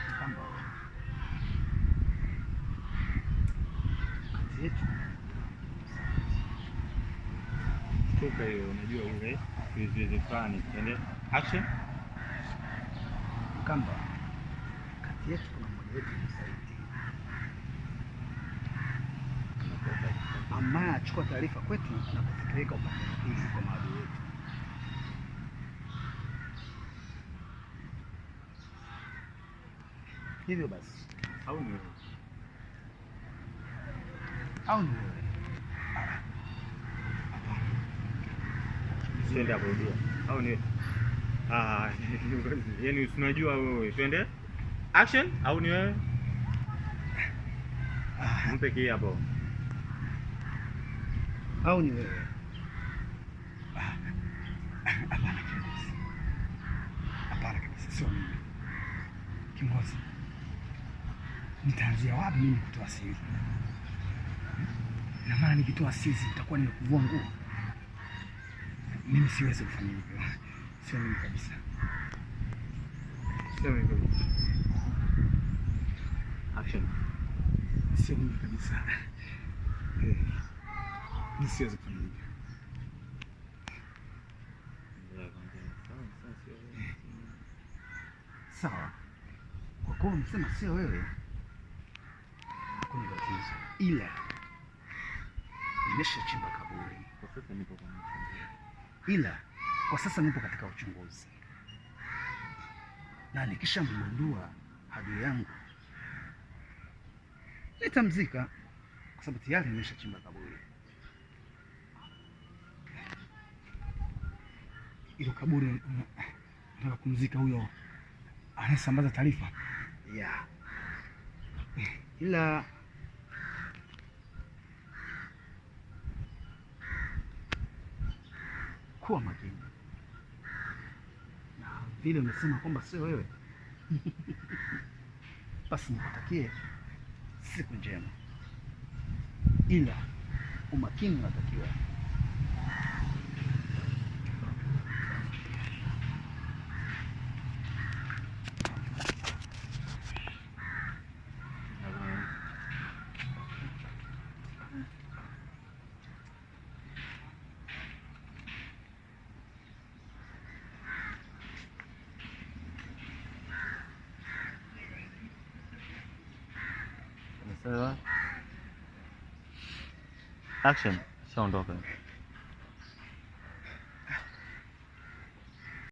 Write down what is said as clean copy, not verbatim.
Mkamba, kati yetu Toka hiyo, unajua ule viwezekani. Twende action. Mkamba, kati yetu kuna mmoja wetu msaliti ambaye achukua taarifa kwetu na kuzipeleka upande wa pili kwa maadui wetu. Hivyo basi, Au ni wewe? Au ni wewe? Twende hapo, rudia. Au ni wewe? Ah, yaani unajua wewe. Twende action. Au ni wewe? Mpe key hapo. Au ni wewe? Hapana kiongozi. Hapana kabisa, sio mimi. Kiongozi, nitaanzia wapi mimi kutoa siri? Na maana nikitoa siri nitakuwa nimekuvua nguo. Mimi siwezi kufanya hivyo. Sio mimi kabisa. Sio mimi kabisa. Action. Sio mimi kabisa. Mimi siwezi kufanya hivyo. Sawa. Kwa kuwa umesema sio wewe, hakuna tatizo. Ila nimeshachimba kaburi. Kwa sasa nipo kwenye uchunguzi. Ila kwa sasa nipo katika uchunguzi. Na nikishamgundua adui yangu nitamzika, kwa sababu tayari nimeshachimba kaburi. Ilo kaburi nataka kumzika huyo anayesambaza taarifa. Yeah. Ila kuwa makini. Na vile umesema kwamba sio wewe, basi nikutakie siku njema. Ila umakini unatakiwa. Action. Sound open.